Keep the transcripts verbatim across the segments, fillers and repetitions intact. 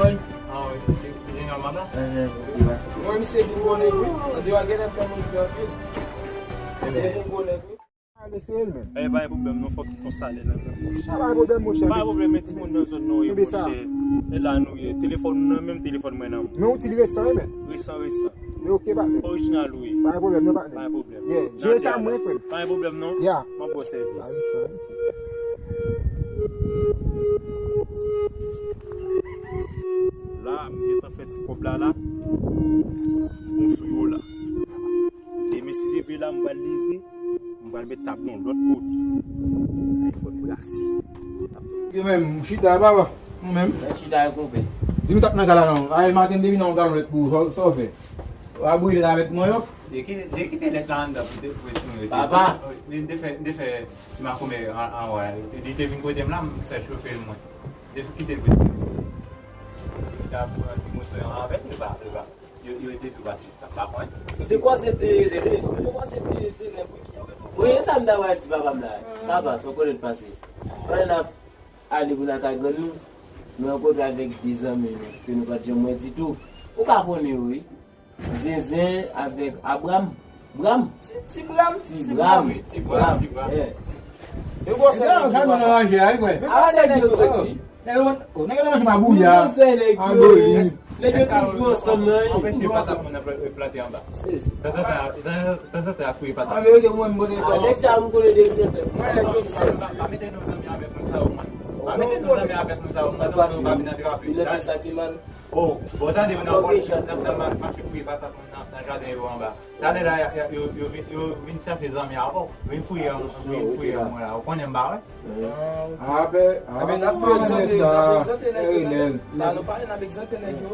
Boy? Ah, wi, se, se jeneral Mabla? Mwen, misye vin gwo nèg, wi. Andeyò a genlè fè moun ri anpil. Misye vin gwo nèg, wi. Ale, se l menm. Eh, pa gen pwoblèm, non, fòk nou konsa ale nan menm. Sa pa gen pwoblèm, monchè. Pa gen pwoblèm, men timoun nan zòn nan, wi, monchè. E la nou ye. Telefòn ou nan menm, telefòn mwen nan. Men ou di l resan, wi, men. Resan, resan. Men ok, pa gen. Orijinal ou ye. Pa gen pwoblèm, non, pa gen. Pa gen pwoblèm. Yeah. Jere sa mwen, frè m. Pa gen pwoblèm, non. Yeah. M ap ba w sèvis. Sa, sa, sa. La, m gentan fè ti kòb la, la. Bon, sou yo la. Demen, si leve la, m pral leve. M pral met tab nan lòt kote. Ay, fò n brase. Yo menm, m chita, papa. Mwen menm. Mwen chita, yo konpè. Di m sa k nan gala non. Ay, maten, m te vin nan yon galon lèt pou ou. Sa, sa w fè? W a brile avèk mwen yo? De ki, de kite lèt la anndan pou te, pou te, pou te, papa. De, de fè, de fè ti makomè an, anwa. Li te vin kote m la, m fè chofe l mwen. De kite l pou te. Li ta pran ti moso yon avèk li, pa, li pa. Yo, yo te tou pati. Sa pa konn. Te kwaze te, te, te kwaze te, te nèg wi. Wi, e sa m ta pral di papa m la. Papa, sa w konnen pase. Pandan n ap ale pou n al ka grann nou, nou rankontre avèk de zanmi nou, ke nou pa t janm wè ditou. Ou ka konnen yo, wi. Zenzen avèk Abram. Bram. Ti, ti Bram, ti Bram, wi, ti Bram, ti Bram. Yeah. E gwo sè nèg yo, papa. Sa nou ranje a, wi, frè. A, nèg yo soti. Nèg yo, oh, nèg yo nan manje mabouya. Yo sè nèg yo. Andoli. Nèg yo toujou ansanm nan, wi. Anpeche patat moun nan pla-, plante anba. Sezi. Tanzantan, tanzantan, tanzantan, a fouye patat. An verite, mwen, m poze sa. A, nèg sa, m konnen depi lontan. Mwen, nèg yo sezi. Pa mete nou zanmi avèk moun sa yo, mwen. Pa mete nou zanmi avèk moun sa yo, mwen. Sa k pase? Nou pa vin antrave. Li lè fè sa ki mal. Oh, bon, tande, ou nan pòt, nan, nan, nan, mache fouye patat nan, nan jaden yo anba. Talè la, yo, yo, yo, vin- yo vin chache zanmi avè w. Vin fouye, vin fouye mwen la. Ou konnen m pa wè? Ah, ok. Apè, apè, n ap egzante, n ap egzante nèg yo, la, nou pale, n ap egzante nèg yo.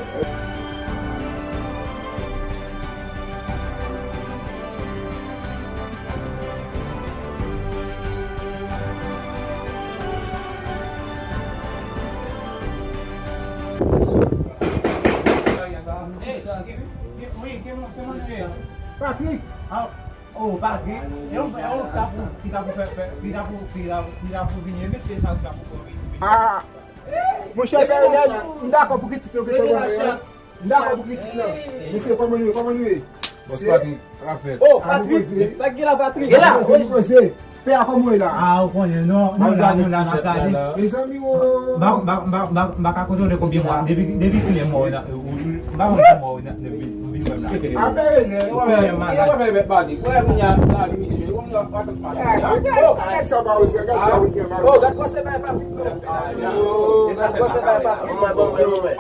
Patrick! Oh, Patrick, e ou, e ou ki ta pou, ki ta pou fè, fè, ki ta pou, ki ta, ki ta pou vini, e mesye sa ki ta pou fè vini. Ah! Monchè Pèrinèl, m dakò pou kritik yo gentan ban mwen an. M dakò pou kritik lan. Mesye, kòman nou ye? Kòman nou ye? Bòs Patrick, sa fèt? Oh, Patrick, sa ki la, Patrick? Poze, poze. Pè a, kòman w ye la? Ah, ou konnen, non, nou la, nou la, n ap gade. Mezanmi, oh. M pa, m pa, m pa, m pa, m pa ka kontwole konbyen mwa. Depi, depi kilè mwa w nan, ou, ou, m pa konn kilè mwa w nan, depi m vin wè m la. Apè, Pèrinèl. Ou konnen m malad. Gade sa w pa oze, gade sa w gen malad. Oh, gade kòman se bay Patrick. Oh, gade kòman se bay Patrick.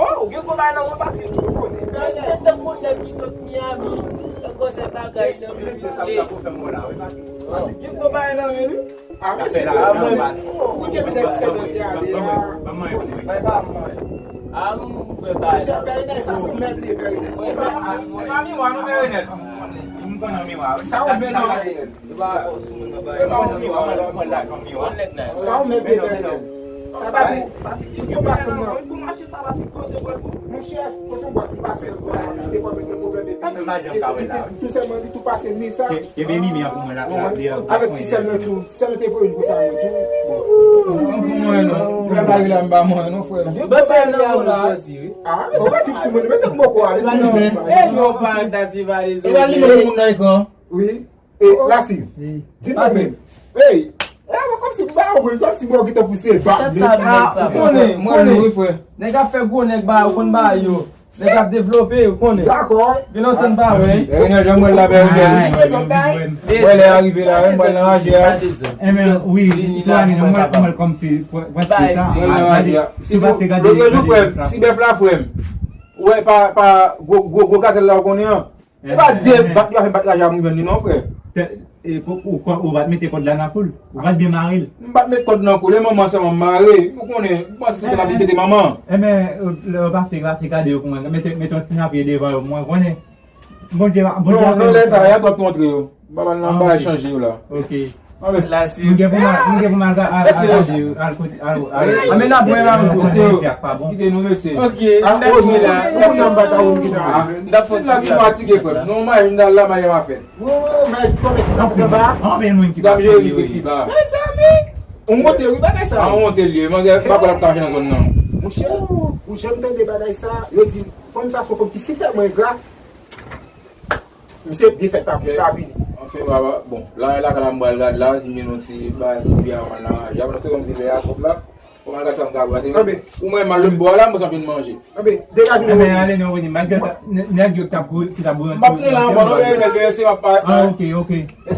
Oh, ou gen gwo bagay nan men w, Patrick. Mesye, tankou nèg ki sot Miami, tankou se bagay nan men misye. Gen gwo bagay nan men li. Ah, men se pa mwen. Ou te mete ti sèmante a deyò. Bay pa mwen. Ah, m fè bagay. Monchè, Pèrinèl, sa se yon mèb li, Pèrinèl. E pa miwa, non, Pèrinèl. M konnen miwa, wi. Sa yon mèb li, Pèrinèl. E pa, e pa yon miwa, mwen, mwen la, yon miwa. Sa yon mèb li, Pèrinèl. Sa pa pou, pou, pou pase nan. Monchè, kote w bòs li pase, li te fè mete pwoblèm epi. Tou sèlman li tou pase ni sa. Kenbe mimi an pou mwen la, la, li an. Avèk ti sèm nan tou. Ti sèm nan te voye nou konsa nou tou. Bon. Mwen non. Lè la ri la m pa mwen non, frè. Yo ba sa la la. Ah, men se pa tout sou mwen, men se pou mwen kwa. E yo pa ta ti valiz. E ba li moun nan ekran. Wi. E Lasiv. Di nou men. Ey. E, kòmsi ba ou, kòmsi ba ou ki te pouse. Ou konnen, mwen wi frè. Nèg ap fè gwo nèg ba, ou konn ba yo. Nèg ap devlope, ou konnen. Dakò. Gen lontan n pa wè. Pèrinèl, jan mwen la, Pèrinèl. Mwen lè a rive la, mwen nan raje a. Enben, wi, tou ane, mwen, mwen kòmsi, prèske ta. Mwen nan raje a. Si lòt jou, frè m, si bèf la, frè m. Ou wè, pa, pa, gwo, gwo, gwo gazèl la, ou konnen an. E pa de bat yo ap fè bat raje a m jwenn li non, frè. Ou, ou, ou pa t mete kòd la nan kou l. Ou pa t byen mare l. M pa t met kòd nan kou l, e manman sèlman m mare. Ou konnen, m panse tout la vin tete manman. Enben, lè yo pase, pase gade yo pou mwen. Mete, mete yon ti napye devan yo pou mwen, konnen. Bondye, Bondye. Non, non, lè sa, y a twòp kontre yo. M pa pral nan bagay chanje yo la. Ok. Anben. M gen pou m al, m gen pou m al ga-, al, al gade yo, al kote, al, al. Anben, n ap wè la, mesye. Kite nou, mesye. Ok, n ap wè la. N ap fè ti la ki fatige, frè m. Non, m al la, m al fè. Oh, men se kòman ki ta fè ba? Anben, nou ki ta fè yo. Mezanmi. Ou monte, wi, bagay sa. A, ou monte l ye. Manzè, m pa kwè l ap ka mache nan zòn nan. Monchè, ou janm tande bagay sa? Yo di, fanm sa se yon fanm ki si tèlman engra. Misye byen fèt pa pou pa vini. Anfen, baba, bon, la, la, lakay la, m pral gad la, si m gen yon ti bagay pou byen avan nan raje a, se kòmsi lè a kòb la, pou m al gad sa m ka pase. Ou menm, al lòt bò a la, m bezwen vin manje. Anben, degaje nou. Enben, ale, nou vini. Malgre nèg yo ki t ap, ki t ap boule. M ap rele anba, non, men lè se m ap pa. Ah, ok, ok.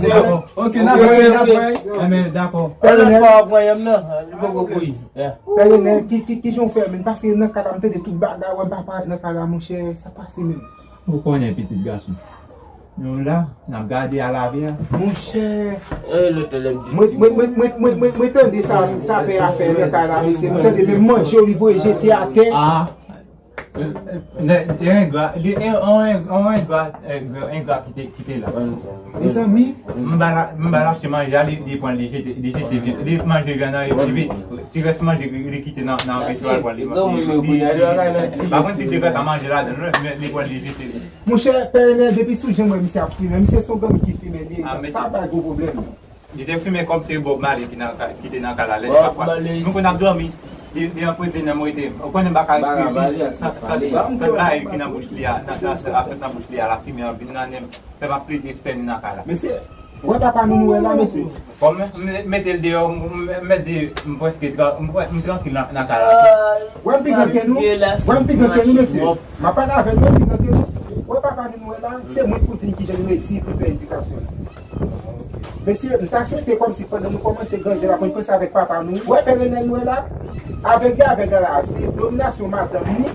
Dakò. Ok, n ap wè, n ap wè. Enben, dakò. Yon lòt fwa w ap wè yonm nan, li poko bouyi. Pèrinèl, ki, ki, ki jan w fè, men? Paske nan kay la, m tande tout bagay, wè, m pa parèt nan kay la, monchè, sa pase menm. Ou konnen pitit gason. Nou la, n ap gade a lavi a. Monchè. Mwen, mwen, mwen tande sa, sa pè a fè nan kay la, mesye. Mwen tande menm manje yo li voye jete atè. Ah. Nèg, nèg engra, li, on, on engra, engra, engra ki te, ki te la. Mezanmi. M ba l, m ba l achte manje a, li, li pran, li jete, li jete, li manje vyann nan, epi ti rès manje li, li kite nan, nan vètè a, li, li, li, pa konn si te gentan manje ladan l, men li pran, li jete. Monchè, Pèrinèl, depi sou jan m wè misye ap fimen, misye se yon granmoun ki fimen li ye. Sa pa gwo pwoblèm. Li te fimen kòm se Bob Marley ki nan ka-, ki te nan kay la lè sa fwa. Nou konn ap dòmi. Li, li anprizone m rete. Ou konnen m pa ka rete san, san, san bagay ki nan bouch li a, nan, nan, absent nan bouch li a, la fimen an vin nan nen m. Fè m ap plede fè nan kay la. Mesye, wè papa nou nou wè la, mesye. Kòm m mete l deyò, m, m, m mete, m prèske tran-, m prè-, m trankil nan, nan kay la. Wè m pi gran ke nou, wè m pi gran ke nou, mesye. M ap pale avè nou, m pi gran ke nou. Wè papa nou nou wè la, se mwen ki pou di n kijan nou redi pou fè edikasyon. Mesye, m ta swete kòmsi pandan nou kòmanse grandi la, pou n panse avèk papa nou. Wè Pèrinèl nou wè la, avèg li avèg la, se dominasyon madanm li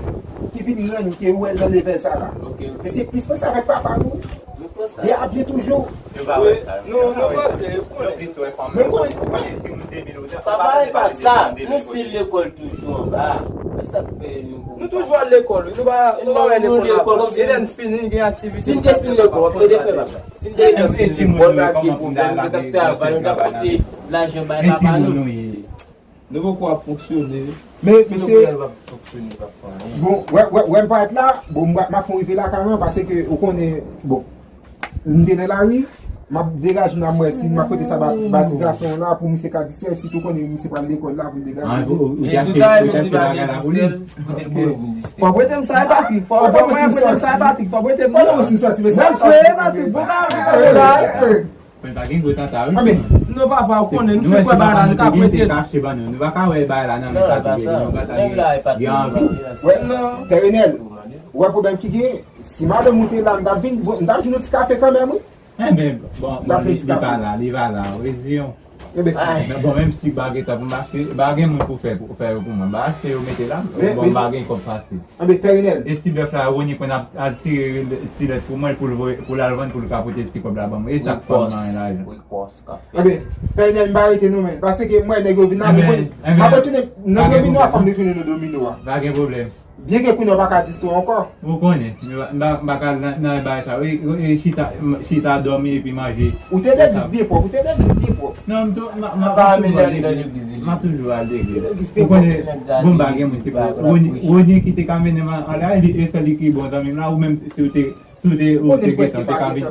ki Vin rann ke ou wè nan level sa la. Ok, ok. Mesye plis panse avèk papa nou. Nou panse. Dyab li toujou. Yo pa wè sa. Nou, nou panse, yo konnen. Yo plis wè fanm. Men ou konnen, ou konnen timoun de mil ou de. Papa, e pa sa. Nou still lekòl toujou anba. Se sa k fè nou. Nou toujou al lekòl, wi. Nou pa, nou pa wè lekòl la. Lekòl, kòmsi lè n fini, gen aktivite. Si n te fin lekòl, w ap tande frè papa. Si n te fin lekòl, n ap gen pwoblèm, nou t ap travay, nou t ap pote lajan bay papa nou. Nou poko ap fonksyone. Men, mesye, bon, wè, wè, wè m parèt la, bon, m, m ap fè yon rive lakay mwen, paske, ou konnen, bon, m te nan lari, m ap degaje m la, m wè si m ap pote sa ba, ba ti gason an la, pou misye ka distrè, sitou konnen misye pral lekòl la, pou m degaje. Fò w prete m sa, Patrick, fò, fò mwen prete m sa, Patrick, fò w prete m. Bon, frè, Patrick, bon, bagay, bagay. Mwen pa gen gwo tata, wi. Anben. Non, papa, ou konnen, nou se kwè bagay la, nou ka prete. Kache ban nou. Nou pa ka wè bagay la nan men tata, nou pa ta gen, gen anvi. Pè Renèl, ou wè pwoblèm ki gen? Si madanm ou te la, m t ap vin, bon, m t ap jwenn yon ti kafe kanmenm, wi. Enben, bon, bon, li, li pa la, li pa la, wi, Zion. Bon, menm si pa gen tan pou m achte, pa gen moun pou fè, pou fè yo pou mwen. M pa achte yo mete la, bon, m pa gen kòb fasil. Anben, Pè Renèl. E ti bèf la, Rony konn ap, ap tire ti lèt pou mwen, pou l voye, pou l al vann, pou l ka pote ti kòb la ban mwen. E sa k fè m manyen lajan. Anben, Pè Renèl, m pa rete non, men. Paske m wè nèg yo vin la, mwen, m ap retounen nan domino a, fò m retounen nan domino a. Pa gen pwoblèm. Byenke kounye a w pa ka distrè w ankò. Ou konnen, m pa, m pa, m pa ka nan, nan bagay sa. E, e, chita, chita, dòmi epi manje. Ou te legliz byen pwòp, ou te legliz byen pwòp. Non, m tou, m, m, m ap toujou al legliz. M ap toujou al legliz. Ou konnen, bon, pa gen moun ki pou, Rony, Rony ki te ka mennen m anlè, e sèl li ki bon zanmi m la, ou menm si ou te, si ou te, ou te gentan, ou te ka vin.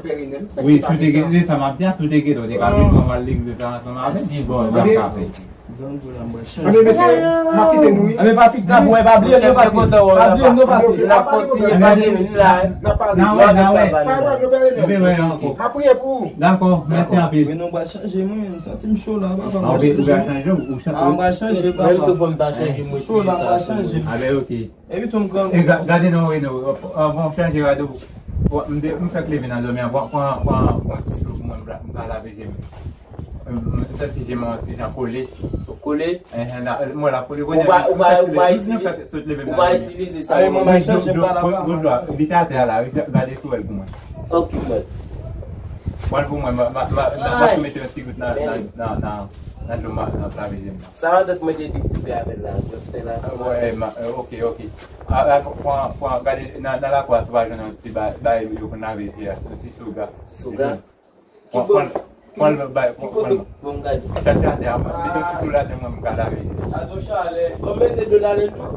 Wi, si ou te gen, se sa m ap di a, si ou te gentan, ou te ka vin pou m al legliz ansanm avè m. Bon, m ap ka fè. Anben, mesye, m ap kite nou, wi. Anben, Patrick, ta bon, pa bliye nou, Patrick. Pa bliye nou, Patrick. N ap kontinye pale, men nou la. N ap pale. N a wè, n a wè. Pa pale, Pè Renèl. M ap priye pou ou. Dakò, mèsi anpil. Men non, m pral chanje, mwen, m santi m cho la, papa. Ou pral chanje, ou chanje. Ah, m pral chanje, papa. Menm tou fò m ta chanje, mwen cho la, m pral chanje. Anben, ok. Epi tou m gran. E ga-, gade non, Reno, bon, chanje rad ou. M fèk leve nan dòmi an, pran, pran, pran, pran ti dlo pou mwen, m ka lave je m. M, m santi je m an ti jan kole. Kole? Enhen, la, mwen la kole, ou pa, ou pa, ou pa itilize, ou pa itilize sa. Mwen chanje pa la. Gwo dlo a, li te atè a la, gade sou èl pou mwen. Ok, mwen. Pran l pou mwen, m, m, m, m, m ap mete yon ti gout nan, nan, nan, nan, nan dlo m ap lave je m nan. Sa matant mwen te di pou fè avè l la, just fè la. Ah, wè, ok, ok. Ah, ah, pran, pran, gade, nan, nan lakou a, si w pa jwenn yon ti ba-, bagay yo konn lave je a, yon ti soga. Ti soga? Pran, pran, pran l bay, pran, pran l. Bon, gade. Chache atè a, mete yon ti dlo ladan mwen, m ka lave. Ato chalè. Fò mete dlo ladan tou.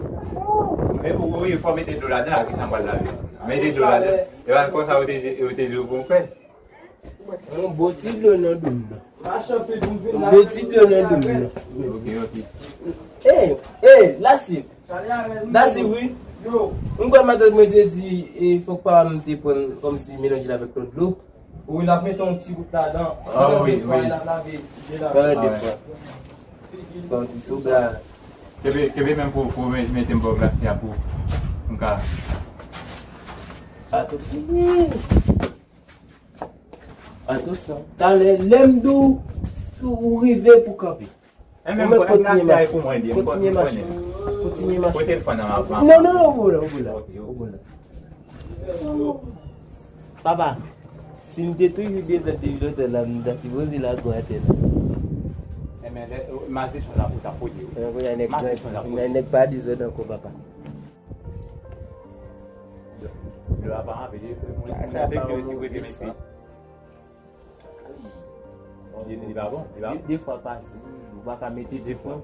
Wi, fò mete dlo ladan, a ki sa m pral lave. Mete dlo ladan. E pa konsa yo te, yo te di w pou w fè. Yon bon ti dlo nan doum nan. Yon bon ti dlo nan doum nan. Ok, ok. Ey, ey, Lasip. Lasip, wi. Mwen kwè matant mwen te di, e, fòk papa m te pran kòmsi melanje l avèk lòt dlo. Wi, l ap mete yon ti gout ladan. Ah, wi, wi. L ap lave je la. Fè de fwa. Fè yon ti soga. Kenbe, kenbe menm pou, pou mete m bò glas li a pou m ka. Atansyon. Atansyon. Talè, lè m di w, si w rive pou kanpe. Ou menm kontinye mache. Kontinye mache. Kontinye mache. Kote telefòn nan, m ap, m ap. Non, non, non, ou bon la, ou bon la. Ok, ok. Ou bon la. Papa, si m te toujou dezòd depi lontan la, m ta sipoze lage w atè la. Enben, lè, mache sou la pou ta kote, wi. Kounye a nèg grandi, kounye a nèg pa dezòd ankò, papa. Dlo a pa anpil, moun, moun ap ekspire si kote men pi. Li, li pa bon, li pa bon. De, de fwa pa jou, ou pa ka mete de fwa.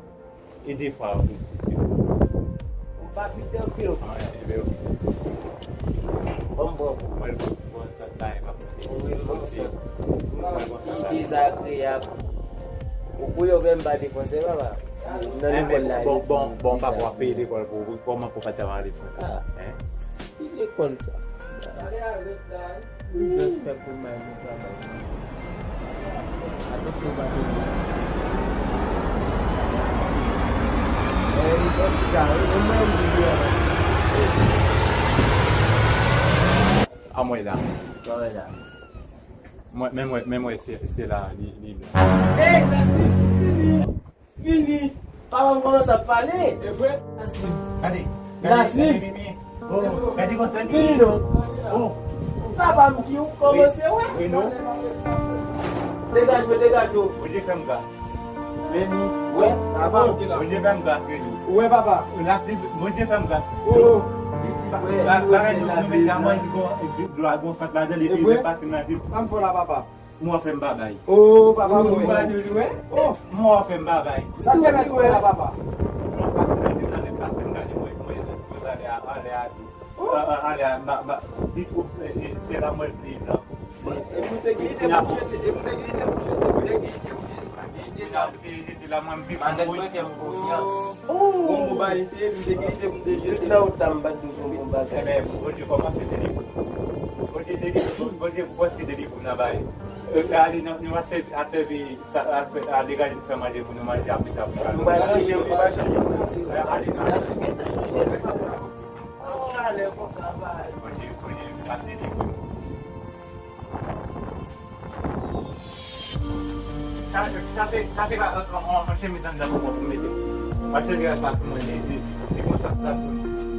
E de fwa, ok. Ou pa pite anpil. Ah, enben, ok. Bon, bon. Mwen, bon, bon, sa, sa, e pa bon. Wi, bon, sa. Ki dezagreyab. Ou pou yo menm pa defanse, papa. Nan lekòl la, bon, bon, bon, papa, w ap peye lekòl pou ou, kòman pou pa travay lekòl? Hein? Ki lekòl sa? Just fè pou bay nou travay. Atansyon, pa tou. Eh, li fè ti sa, wi, mwen, mwen, mwen. A mwen la. Mwen la. Mwen, men mwen, men mwen, se, se la, li, li. Hey, mèsi, fini. Vini, papa m kòmanse ap pale. E vre? Gade, gade, gade, Mimi. Oh, gade konsa. Vini non. Oh. Papa m ki ou kòmanse wè. Wi, non. Degaj ou, degaj ou. Bondye fè m gra. Vini. Wè, papa. Bondye fè m gra, Freddy. Wè, papa. Bondye fè m gra. Oh. Bagay nou, nou mete a manje, dlo a gon sant ladan l, epi l pase nan jip. Sa m fè w la, papa? Mò fè m babay. Oh, papa, mwen. Oh, mò fè m babay. Sa k fè mèt wè la, papa? Non, pa fè mèt nan lè pa fè m gade mwen, mwen, mwen, ale a, ale a, ale a, ma, ma, li twò, eh, eh, se la mwen li nan. E pou te gen ide pou jete, e pou te gen ide pou jete, pou te gen ide pou jete, pa gen ide sa. E, e, e la mwen viv. Madanm mwen fè m konfyans. Oh, bon, bon, ba, li te, li te gen ide pou te jete. Tout nan wout la, m pa t bezwen bon bagay. Ebyen, Bondye kòmanse delivre. Bondye delivre, Bondye kòmanse delivre nan bay. E, ale, nou, nou a sèvi, a sèvi, sa, a fè, a degaje nou fè manje pou nou manje, apre sa, pou nou. M pa chanje, m pa chanje. Ale, ale. Chalè konsa, bay. Bondye, Bondye ap delivre nou. Sa, sa se, sa se pa, an, an, an chemiz anndan pou mwen pou mete. Paske lè pa pou mwen, li, li, li konsa, sa sou li.